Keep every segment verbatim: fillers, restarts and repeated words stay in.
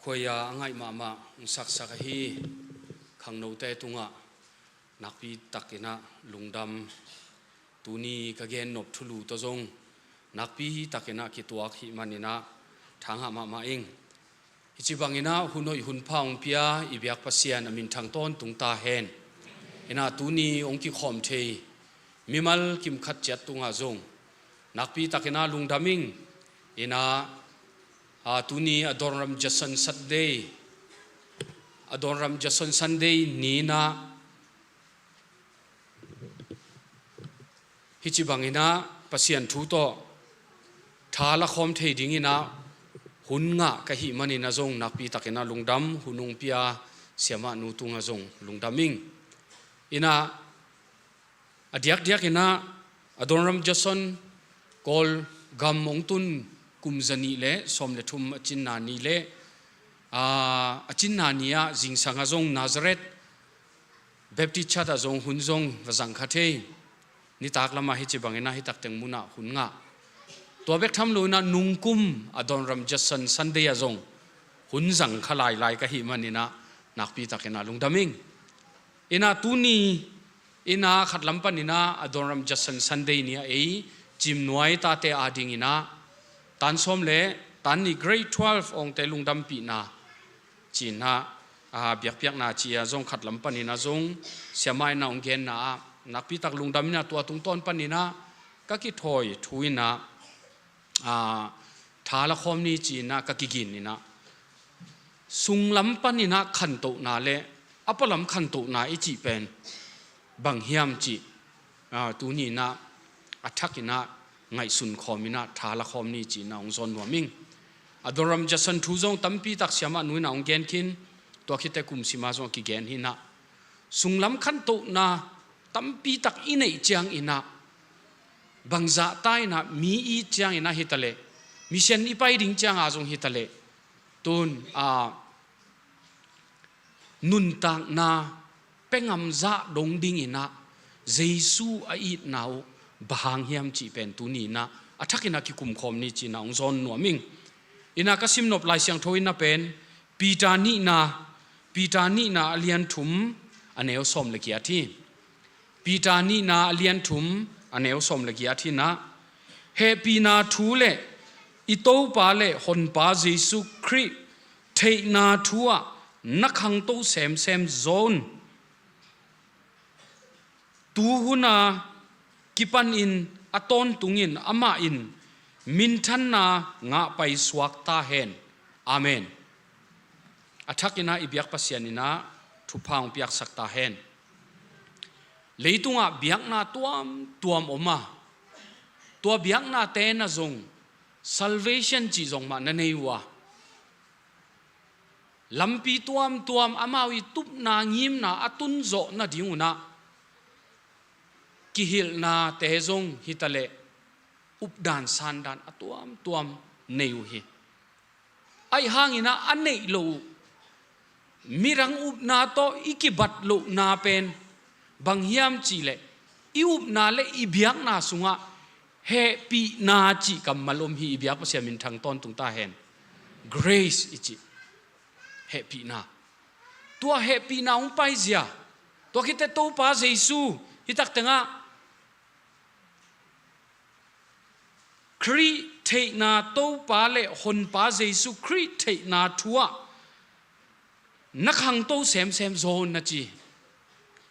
Khuaia a ngaih mahmah hong saksak ahi khangnote tungah nakpi takinah lungdam. Tuni ka gennop thulu tawh zong nakpi takinah kituak hih maninah thangah mahmah ing. Hici banginah hun hoih hun pha hong pia i biak Pasian a minthang tawntung ta hen. Inah tuni hong kikhawm thei mimal kimkhat ciat tungah zong nakpi takinah lungdam ing. Inah a, tuni Adoniram Judson Sunday, Adoniram Judson Sunday ninah hici banginah Pasian thu tawh tha lakhawm thei dinginah hun ngah ka hih maninah zong nakpi takinah lungdam. Hun hong pia siamah nu tungah zong lungdam ing. Inah a diakdiakinah Adoniram Judson Kawlgam hong tun kum zanih le sawm le thum a cinna ni le, a, a cinna ni-ah zingsangah zong Nazareth Baptist Church ah zong hun zong va zang kha thei. Nitak lamah hici banginah hitak teng munah hun ngah. Tua bek tham loinah nungkum Adoniram Judson Sunday ah zong hun zang kha lailai ka hih maninah nakpi takinah lungdam ing. Inah tuni inah khatlam paninah Adoniram Judson Sunday ni-ah ei Cimnuai tate adinginah tan sawm le tan nih grade twelve awngte lungdampihna cinah, a, biakpiakna ci-a zong khatlam paninah zong siamah inah hong genna ah nakpi tak lungdam inah tua tungtawn paninah ka kithawi thu inah, a, tha lakhawm ni cinah ka kigin inah sunglam paninah khantohna le a pualam khantohna i cih pen bang hiam cih, a, tuninah a thakinah ngaihsun khawminah tha lakhawm ni cinah hong zawn nuam ing. Adoniram Judson thu zong tampi tak siamah nu inah hong gen khin. Tua khite kum sima zong a kigen hinah sunglam khantohna tampi tak i neih cianginah bangzahta inah mi i it cianginah hitaleh, mission i pai ding cianga zong hitaleh, tun, a, nuntakna pengam zah dong dinginah Jesu a itna uh bang hang hiam cih pen tuninah a thakinah kikumkhawm ni cinah hong zawn nuam ing. Inah ka simnop Lai Siangtho inah pen Peter nihna, Peter nihna a lian thum a neu sawm le giat hi. Peter nihna a lian thum a neu sawm le giat hinah hehpihna thu le i Topa le Honpa Jesu Khrih theihna thu ah na khangto semsem zaw un. Tuhuna kipanin a tawntungin amah in minthanna ngah paisuak ta hen. Amen. A thakinah i biak Pasian inah thupha hong piaksak ta hen. Leitungah biakna tuamtuam om a, tua biaknate na zong salvation cih zong mah na nei uh a, lampi tuamtuam amau i tupna ngimna a tunzawh nadingunah kihilhnate zong hitaleh updan sandan a tuamtuam nei uh hi. Aih hanginah a neih loh uh midang upna tawh i kibat lohna pen bang hiam cihleh i upna le i biakna sungah hehpihna cih kammal om hi. I biak Pasian minthang tawntung ta hen. Grace i cih hehpihna. Tua hehpihna hong paizia, tua khite Topa Jesu hitak tengah Khrih theihna, Topa le Honpa Jesu Khrih theihna thu ah na khangto semsem zaw un na ci.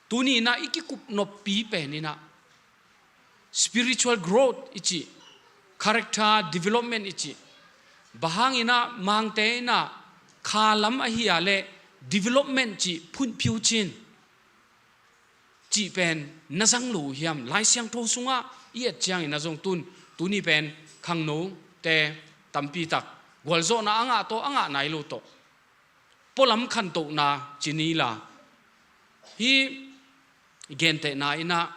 Tuninah i kikupnoppi peninah spiritual growth i cih, character development i cih, bang hanginah Mangte inah khalam ahi a le development cih phunphiu cin cih pen na zang lo uh hiam? Lai Siangtho sungah i et ciangin a zong tun, tuni pen khangnote tampi tak gualzawhna a ngah tawh a ngah nai lo tawh pualam khantohna ci ni la, hih gentehna inah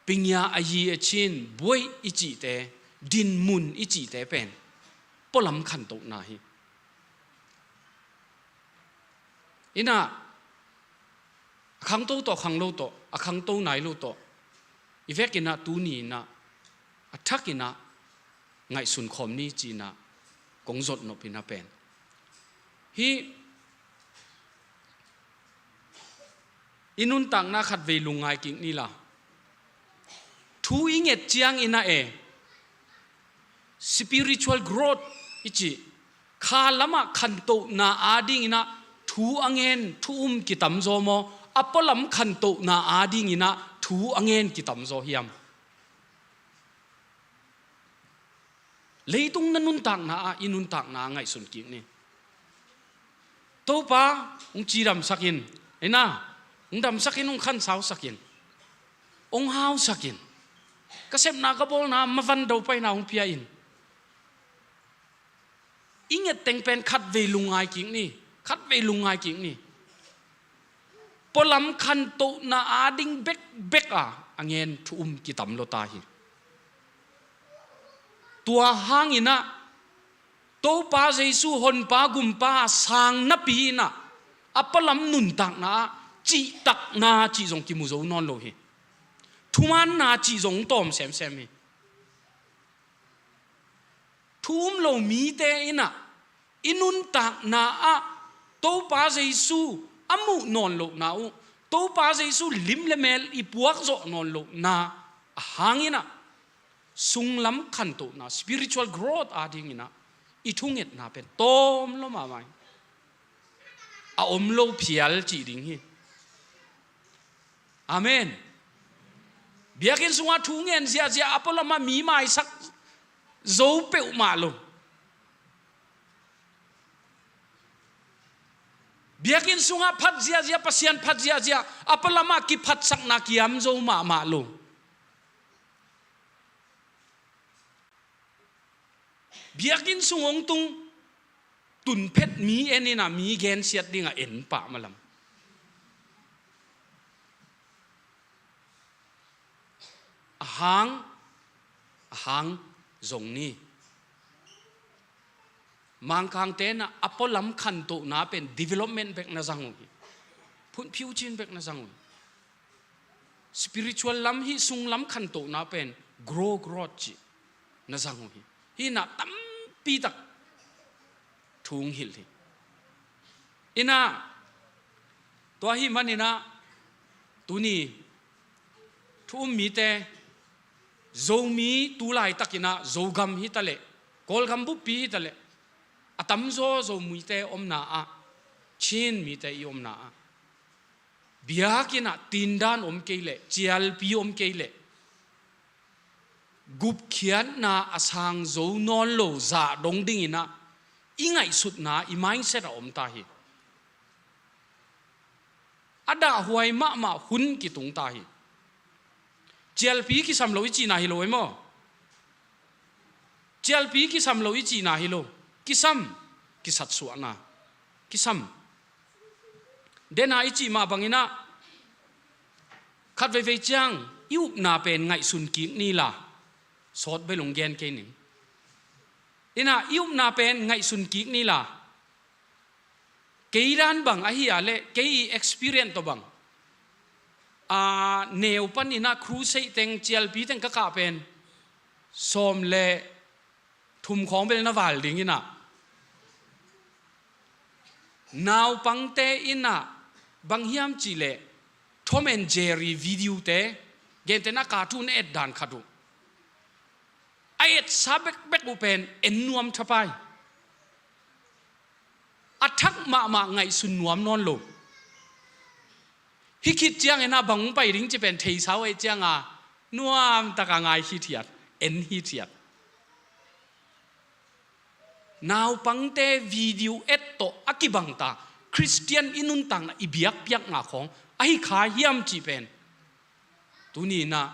pingia a yi a chin buaih i cihte, dinmun i cihte pen pualam khantohna hi. Inah a khangto tawh, a khanglo tawh, a khangto nai lo tawh i vekinah tuni inah a thakinah ngaihsun khawm ni cinah kong zotnop inah pen Hih i nuntakna khatvei lungngai kik ni la. Thu i nget ciangin ah e, spiritual growth i cih, kha lamah khantohna adingin ah thu a ngen thu um kitamzaw maw, a pualam khantohna adingin ah thu a ngen kitamzaw hiam? Leitung na nuntakna ah i nuntakna ngaihsun kik ni. Topa, hong cidamsak in, ei na, hong damsak in, hong khansausak in, hong hausak in. Ka sepna ka bawlna mavan do paina hong pia in. I nget teng pen khatvei lungngai kik ni, khatvei lungngai kik ni. Pualam khantohna ading bekbek a, a ngen thu um kitam lo ta hi. Tua hangin ah Topa Jesu honpa gumpa a sang napi in ah a pualam nuntakna ah cihtakna cih zong kimu zo nawn lo hi. Thumaanna cih zong tawm semsem hi. Thu um lo mite in ah i nuntakna ah Topa Jesu a muh nawn lohna uh, Topa Jesu lim le mel i puak zawh nawn lohna a hangin ah sunglam khantohna, spiritual growth adingin ah i thungetna pen tawm lo mahmah hi. A om lo phial cih ding hi. Amen. Biakinn sungah thu ngen ziahziah, a pualamah mi maisak zo peuhmah lo. Biakinn sungah phat ziahziah, Pasian phat ziahziah, a pualamah kiphatsakna kiam zo mahmah lo. Biakinn sung hong tung, tunphet mi en in ah mi gensiat dingah en pah malam. A hang, a hang zong ni. Mangkangte in ah a pualam khantohna pen development bek na zang uh hi. Phunphiu cin bek na zang uh hi. Spiritual lam hi, sunglam khantohna pen grow, growth cih na zang uh hi. Hi in ah tampitak thu hong hilh hi. In ah, tua ahih manin ah tuni thu um mite, Zomi tu laitakin ah Zogam hi ta leh, Kawlgam buppi hi ta leh, a tamzaw Zomite omna ah, Chin mite i omna ah, biakinn ah tindan om kei leh, cialpi om kei leh, gupkhiatna a sang zo nawn lo zah dong dingin ah i ngaihsutna, i mindset a om ta hi. A dahhuai mahmah hun kitung ta hi. Cialpi kisam lo i cihna hi lo ei maw? Cialpi kisam lo i cihna hi lo. Kisam, kisatsuahna, kisam. Dena i cih mah bangin ah khat veivei ciang i upna pen ngaihsun kik ni la. Sawt bel hong gen kei ning. In ah i upna pen ngaihsun kik ni la. Kei dan bang ahi a leh, kei i experience tawh bang, a, neu panin ah crusade teng, cialpi teng ka kah pen sawm le thum khawng bel na val ding in ah, naupangte in ah bang hiam cih leh Tom and Jerry video te, gentehna cartoon a et dan khat uh, a etsa bekbek uh pen en nuam thapai. A thak mahmah ngaihsun nuam nawn lo. Hih khit ciangin ah bang hong pai ding ci pen theisa uh ahih ciangin nuamtak a ngai hithiat, en hithiat. Naupangte video et tawh a kibangta Khristian i nuntakna, i biakpiakna khawng ahi kha hiam cih pen tuni in ah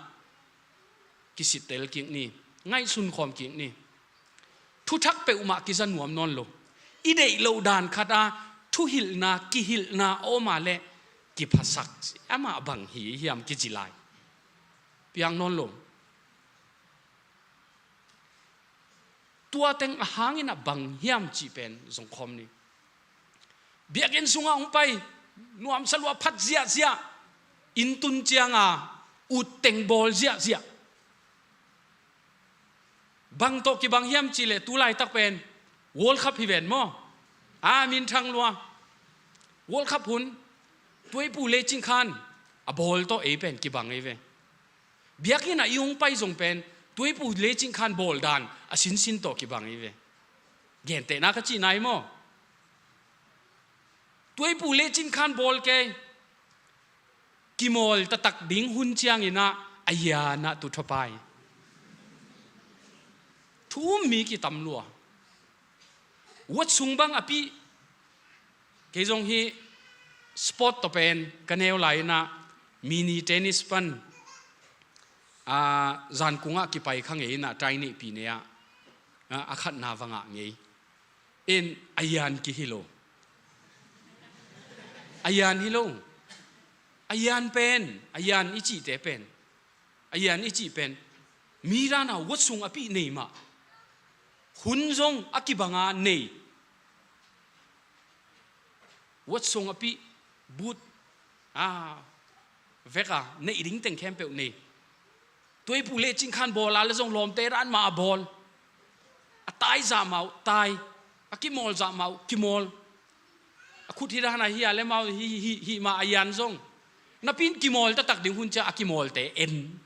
kisittel kik ni, ngaihsun khawm kik ni. Thuthak peuhmah kiza nuam nawn lo. I deih loh dan khat ah thuhilhna, kihilhna a om a leh kiphasak, amah bang hi hiam kici lai. Piang nawn lo. Tua teng a hangin ah bang hiam cih pen zong khawm ni. Biakinn sungah hong pai, nuamsa lua, phat ziahziah, inn tun ciangin ut teng bawl ziahziah. Bang tawh kibang hiam cih leh tu laitak pen World Cup hi ven maw? A minthang lua. World Cup hun, tuipu lecin khan a bawl tawh ei pen kibang ei ve. Biakinn ah i hong pai zong pen tuipu lecin khan bawl dan a sinsin tawh kibang ei ve. Gentehna ka cihna hi maw? Tuipu lecin khan bawl kei. Kimawl taktak ding hun ciangin ah a yan ah tu thapai. Thu um mi kitam lua. Wat sung bang a pih. Kei zong hi sport tawh pen ka neu lai in ah mini tennis pan, a, zankung ah kipai kha ngei in ah tai neihpih nei ah, a, a khatna va ngah ngei. In a yan kihi lo. A yan hi lo. A yan pen, a yan i cihte pen, a yan i cih pen mi dan a wat sung a pih nei mah. Hun zong a kibanga nei. Wat sung a pih, but, a, vek a neih ding teng khempeuh nei. Tuipu lecin khan bawl a le zong lawmte dan mah a bawl. A tai zah mah uh tai. A kimawl zah mah uh kimawl. A khut hi dan a hi a le mah uh hi, hi, hi mah a yan zong. Napi in kimawl taktak ding hun ciang a kimawlte en.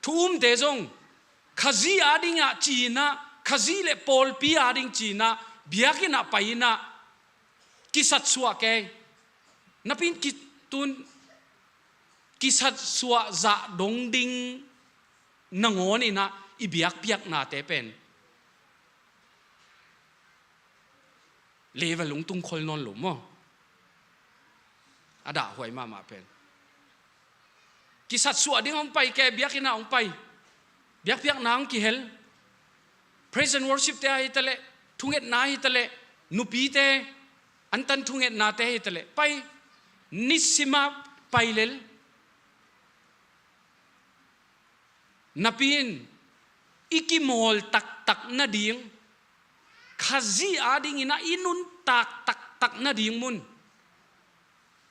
Thu umte zong Khazih a ding ah ci in ah, Khazih le pawlpi a ding ci in ah, biakinn ah pai in ah kisatsuah kei. Napi in ki, tun kisatsuah zah dong ding nangawn in ah i biakpiaknate pen level hong tung khol nawn lo maw? A dahhuai mahmah pen. Kisatsuah ding hong pai kei, biakinn ah hong pai. Biakpiakna hong kihel. Praise and worship te ahi ta leh, thungetna ahi ta leh, nupite antan thungetnate ahi ta leh, pai, nisim a pai lel. Napi in i kimawl taktak nading, Khazih a ding in ah i nuntak taktak nading mun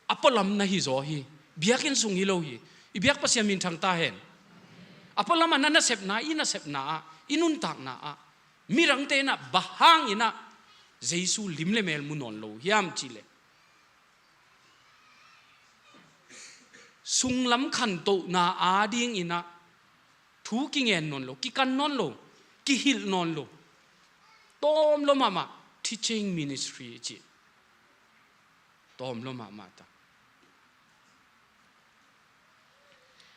a pualam na hi zaw hi. Biakinn sung hi lo hi. I biak Pasian minthang ta hen. A pualam a na nasepna, i nasepna ah, i nuntakna ah, midangte in ah bang hangin ah Jesu lim le mel mu nawn lo hiam cih leh, sunglam khantohna a ding in ah thu kingen nawn lo, kikan nawn lo, kihilh nawn lo. Tawm lo mahmah teaching ministry i cih. Tawm lo mahmah ta.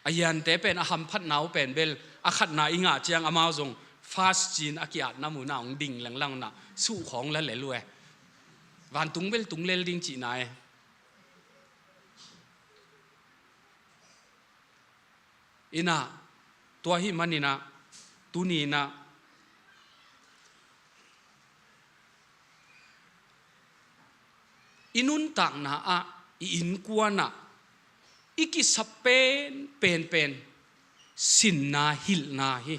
A yante pen a hamphatna uh pen bel a khatna i ngah ciang amau zong fast ci in a ki-atna mun ah hong ding lenglang un ah suhkhawng la lel uh e. Vantung bel tung lel ding cihna e. In ah, tua ahih manin ah, tuni in ah, i nuntakna ah, i innkuan ah, i kisap pen, pen, pen, sinna, hilhna hi.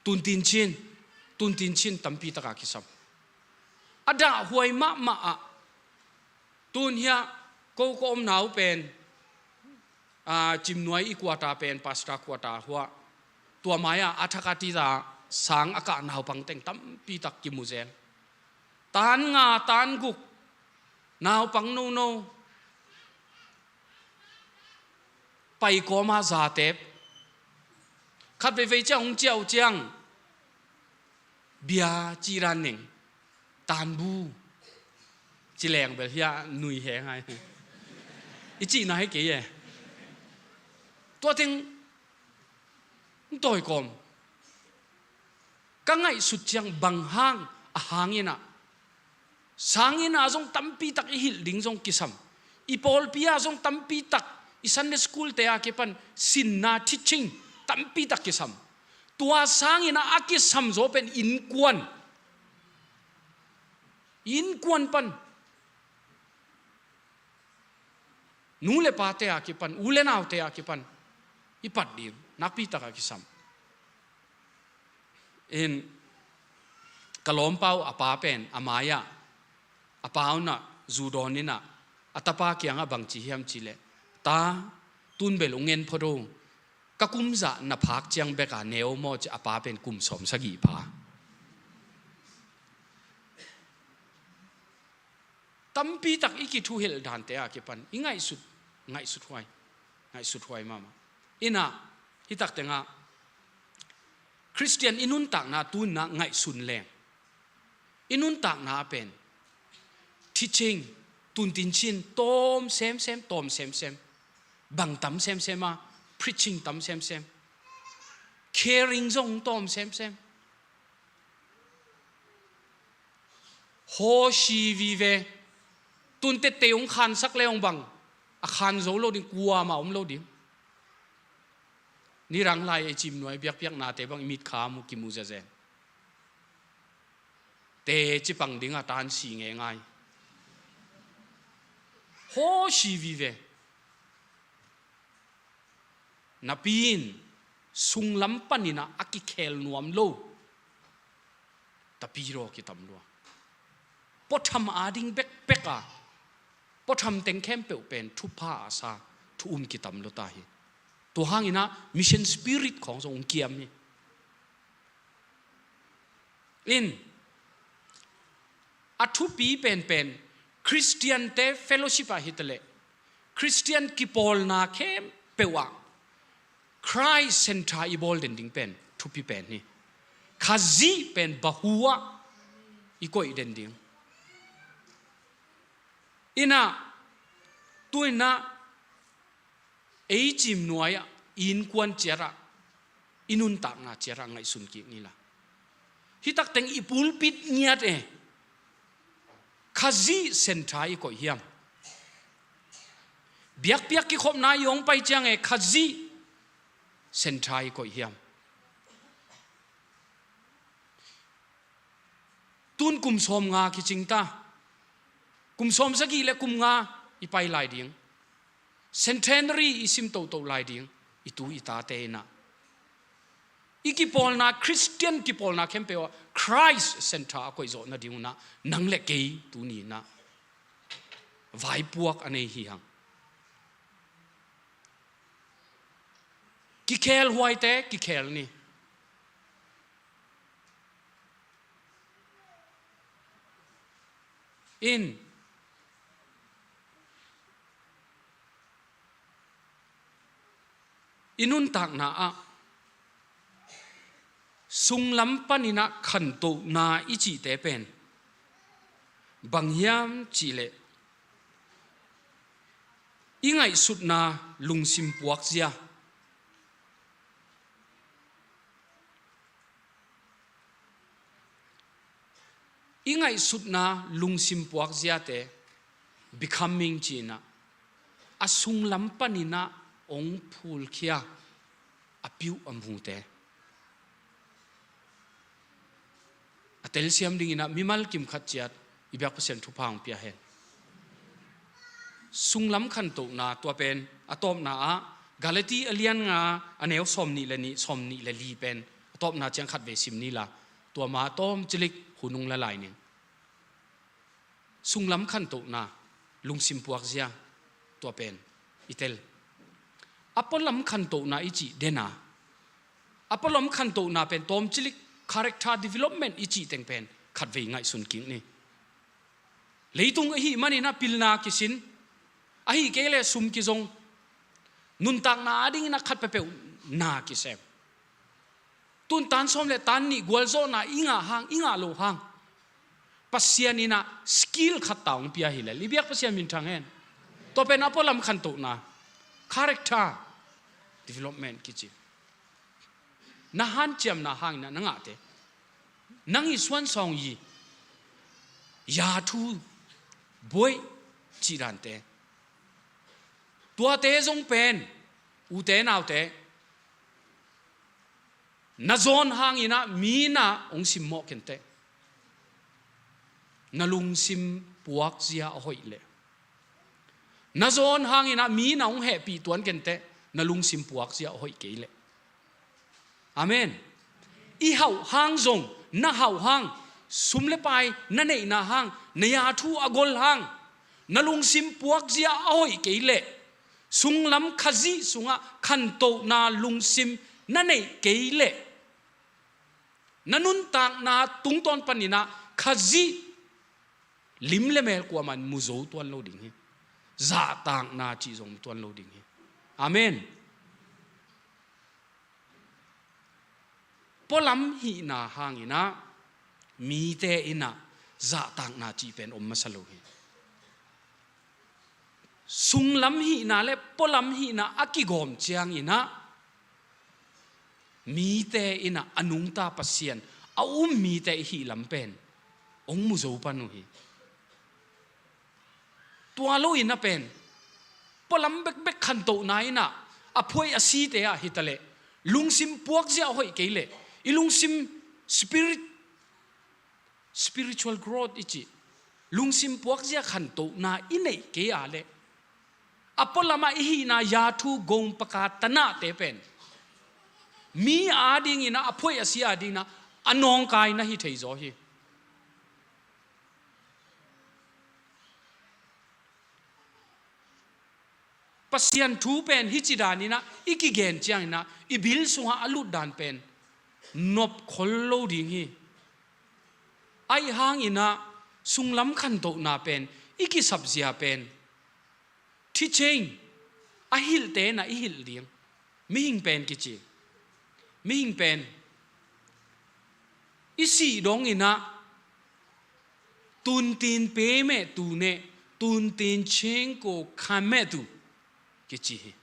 Tun tin cin, tun tin cin tampi tak a kisam. A dahhuai mahmah ah, tun hiah ko ka omna uh pen, a, Cimnuai i kuata pen, pastor kuata huah. Tua mai-ah a thak a tita sang a kah naupang teng tampi tak kimu zel. Tan nga, tan guk, naupang nono, pai kawma zatep. Khat veivei ciang hong ciah uh ciang, bia cih dan neng, tanbu, ci leng bel hiah nui heng hai. I cihna hi kei e. Tua teng hong tawi kawm. Ka ngaihsut ciang bang hang, a hang in ah, sang in ah zong tampi tak i hilh ding zong kisam. I pawlpi ah zong tampi tak, i Sunday school te a kipan sinna, teaching tampi tak kisam. Tua sang in ah a kisam zaw pen innkuan, innkuan pan, nu le pate a kipan, u le naute a kipan i pat ding nakpi tak a kisam. In, ka lawmpa uh a pa pen a mai-ah, a pa un ah zu dawn in ah, a tapa kiangah bang ci hiam cih leh, "Ta, tun bel hong en phot o, ka kum zah na phak ciang bek a ne o maw," ci a, pa pen kum sawmsagih pha. tampi tak i kithuhilh dante a kipan i ngaihsut, ngaihsut huai, ngaihsut huai mahmah. Inah, hi tak tengah Khristian i nuntakna tunah ngaihsun leng, i nuntakna pen teaching, tuntin cin, tawm semsem, tawm semsem, bang tam semsem a, preaching tam semsem, caring zong tawm semsem. Hawsi vive. Tun tette hong khansak le hong bang, a khan zo lo ding, kuamah om lo ding. Nidang lai ei cim nuai biakpiaknate bang i mitkha mu kimu zezen. Teci pang ding a tansi ngeingai. Hawsi vive. Napi in sunglam paninah a kikhel nuam lo tapidaw kitam lua. Puatham ading bekbek a, puatham teng khempeuh pen thupha a sa, thu um kitam lua ta hi. Tua hanginah mission spirit khawng zong hong kiam hi. In, a thupi penpen Khristiante fellowship ah hi ta leh, Khristian kipawlna khempeuh ah Christ center i bawl den ding pen thupi pen hi. Khazih pen bahu ah i koih den ding. Inah, tu inah, ei cim nuai-ah, i innkuan ciatah, i nuntakna ciatah ngaihsun kik ni la. Hi tak teng i pulpit ngiat e, Khazih center i koih hiam? Biakpiak kikhopna i hong pai ciang e, Khazih center i koih hiam? Tun kum sawmnga kicing ta. Kum sawmsagih le kum nga i pai lai ding. Centenary i sim toto lai ding. I tu i tate inah, i kipawlna, Khristian kipawlna khempeuh ah Christ center a koihzawh nading unah nang le kei tuni inah vaipuak a nei hi hang. Kikhel huaite kikhel ni. In, i nuntakna ah sunglam paninah khantohna i cihte pen bang hiam cihleh, i ngaihsutna lungsim puakzia, i ngaihsutna lungsim puakziate, becoming cinah, a sunglam paninah hong phulkhia a piuh a mute. A telsiam dinginah mimal kimkhat ciat i biak Pasian thupha hong pia hen. Sunglam khantohna tua pen a tawpna ah Galati a lian nga a neu sawmnih le nih, sawmnih le li pen a tawpna ciang khat vei sim ni la, tua ma a tawm cilik hun hong la lai ning. Sunglam khantohna, lungsim puakzia, tua pen i tel. A pualam khantohna i cih dena, a pualam khantohna pen tawm cilik character development i cih teng pen khat vei ngaihsun kik ni. Leitung ahih maninah pilna kisin, ahih kei le sum kizong, nuntakna adinginah khat peuhpeuh na kisem. Tun tan sawm le tan nih gualzawhna i ngah hang, i ngah loh hang, Pasian inah skill khat ta hong pia hi lel. I biak Pasian minthang hen. Tua pen a pualam khantohna, character development kici. Na hanciamna hanginah na ngahte, nang i suansawng i, ya thu, buai, cih dante, tuate zong pen, ute naute, na zawn hanginah mi inah hong simmawh kenteh, na lungsim puakzia a hoih leh. Na zawn hanginah mi inah hong hehpih tuan kenteh, na lungsim puakzia a hoih kei leh. Amen. I hauh hang zong, na hauh hang, sum le pai na neihna hang, na ya thu a gol hang, na lungsim puakzia a hoih kei leh, sunglam Khazih sungah khantohna lungsim na neih kei leh, na nuntakna tungtawn paninah Khazih Lim le mel kuamah in mu zo tuan lo ding hi. Zahtakna cih zong mu tuan lo ding hi. Amen. Pualam hihna hangin ah mite in ah zahtakna cih pen om masa lo hi. Sunglam hihna le pualam hihna a kigawm ciangin ah mite in ah a nungta Pasian a um mite i hih lam pen hong mu zo pan uh hi. Tua lo in ah pen pualam bekbek khantohna in ah a phuai a site ah hi ta leh, lungsim puakzia a hoih kei leh, i lungsim spirit, spiritual growth i cih, lungsim puakzia khantohna i neih kei a leh, a pualam ah i hihna yathu gong paka tanahte pen mi adingin ah a phuai a si adingin ah a nawngkaina hi thei zaw hi. Pasian thu pen hih ci danin ah i kigen ciangin ah i bil sungah a lut dan pen nop khol lo ding hi. Ahi hangin ah sunglam khantohna pen i kisapzia pen teaching, a hilhte in ah i hilh ding. Mihing pen kici, mihing pen i sih dongin ah tuntin pe meh tu neh, tuntin cheng ko khan meh tu kici hi.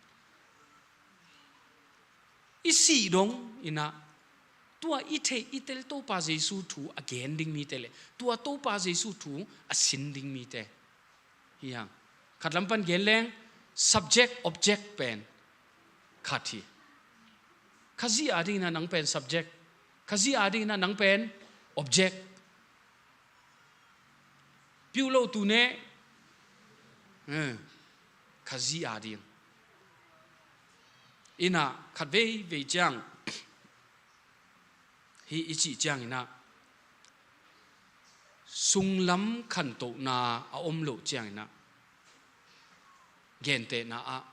I sih dongin ah tua i theih i tel Topa Jesu thu a gen ding mite le tua Topa Jesu thu a sin ding mite hi hang. Khatlam pan gen leng subject object pen khat hi. Khazih adingin ah nang pen subject, Khazih adingin ah nang pen object. Piuh lo tu neh, eh, Khazih ading. In ah khat veivei ciang hih i cih ciangin ah sunglam khantohna a om loh ciangin ah gentehna ah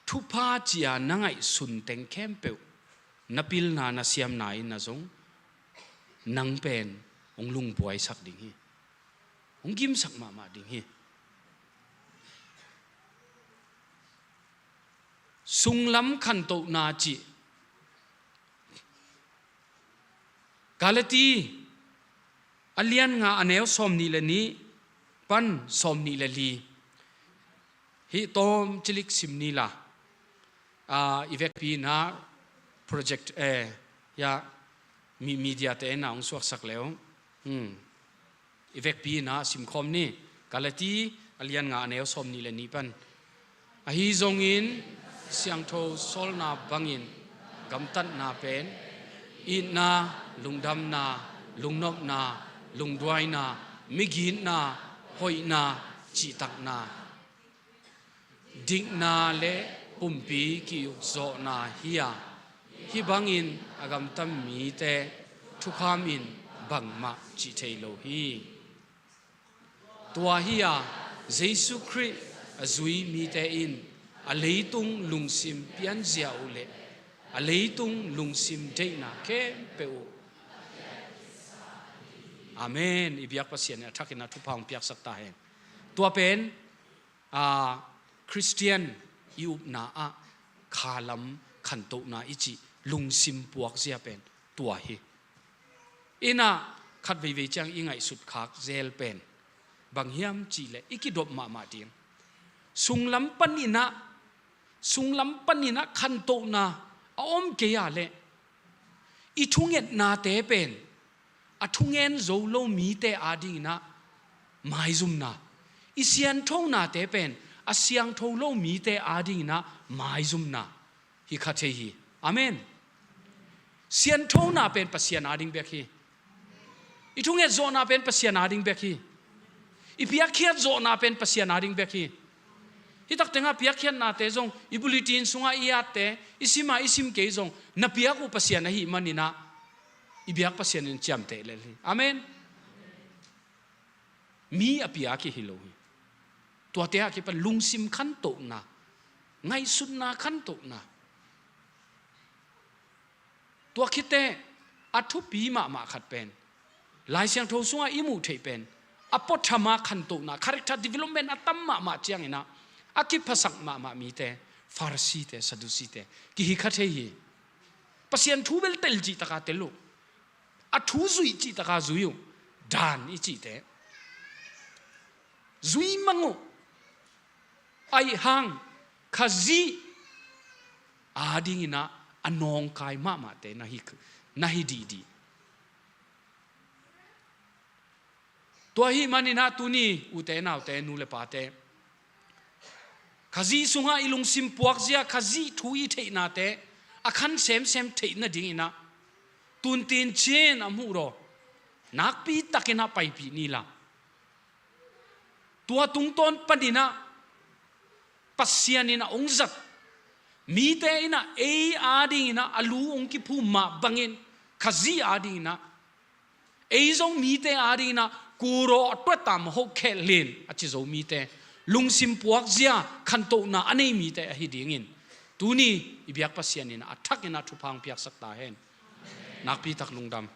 thupha cia na ngaihsun teng khempeuh na pilna na siamna in ah zong nang pen hong lungbuaisak ding hi. Hong gimsak mahmah ding hi. Sunglam khantohna cih Galati a lian nga a neu sawm nih le nih pan sawm nih le li. Hih tawm cilik sim ni la. Ah, i vekpi in ah project, eh, ya, mi, media te in ah hong suaksak leu. Hmm. I vekpi in ah simkhawm ni. Galati a lian nga a neu sawm nih le nih pan. Ahi zongin siangtho sawlna bangin gamtatna pen itna, lungdamna, lungnopna, lungduaina, migitna, hoihna, cihtakna, dikna le pumpi ki-ukzawhna hi a, hih bangin a gamtat mite thukham in bangmah cih thei lo hi. Tua hi a, Jesu Khrih a zui mite in a leitung lungsim pianzia uh le a leitung lungsim deihna khempeuh uh. Amen. I biak Pasian in a thakin a thupha hong piaksak ta hen. Tua pen, a, Khristian i upna ah khalam khantohna i cih lungsim puakzia pen tua hi. In ah khat veivei ciang i ngaihsut khak zel pen bang hiam cih leh i kidop mahmah ding. Sunglam panin ah, sunglam panin ah khantohna a om kei a leh i thungetnate pen a thungen zo lo mite adingin ah maizumna, i sianthonate pen a siangtho lo mite adingin ah maizumna hi kha thei hi. Amen. Sianthona pen Pasian ading bek hi. I thunget zawhna pen Pasian ading bek hi. I piakkhiat zawhna pen Pasian ading bek hi. Hih tak tengah piakkhiatnate zong i bulletin sungah i atte, i simah i sim kei zong na piak uh Pasian ahih manin ah i biak Pasian in ciamteh lel hi. Amen. Mi a piak hi hi lo hi. Tuate a kipan lungsim khantohna, ngaihsutna khantohna. Tua khit teh a thupi mahmah khat pen, Lai Siangtho sungah i muh theih pen, a puathama khantohna, character development a tam mahmah cianginah a kiphasak mahmah mite, Pharisee-te, Sadducee-te kihi kha thei hi. Pasian thu bel tel cihtaka tel uh, a thu zuih cihtaka zui uh, dan i cihte zui mang uh. Aih hang Khazih adinginah a nawngkai mahmahte na hi, na hi dihdih. Tua ahih maninah tuni ute naute, nu le pate, Khazih sungah i lungsim puakzia, Khazih thu i theihnate a khan semsem theih nadinginah tuntin cin a muh raw nakpitakinah paipih ni la. Tua tungtawn paninah Pasian in a hong zat mite inah ei adinginah a lu hong kiphum mah bangin Khazih adinginah ei zong mite adinginah kuraw a tuatam hoh khelin a ci zo mite, lungsim puakzia khantohna a nei mite ahi dingin tuni i biak Pasian in a thakin a thupha hong piaksak ta hen. Nakpitak lungdam.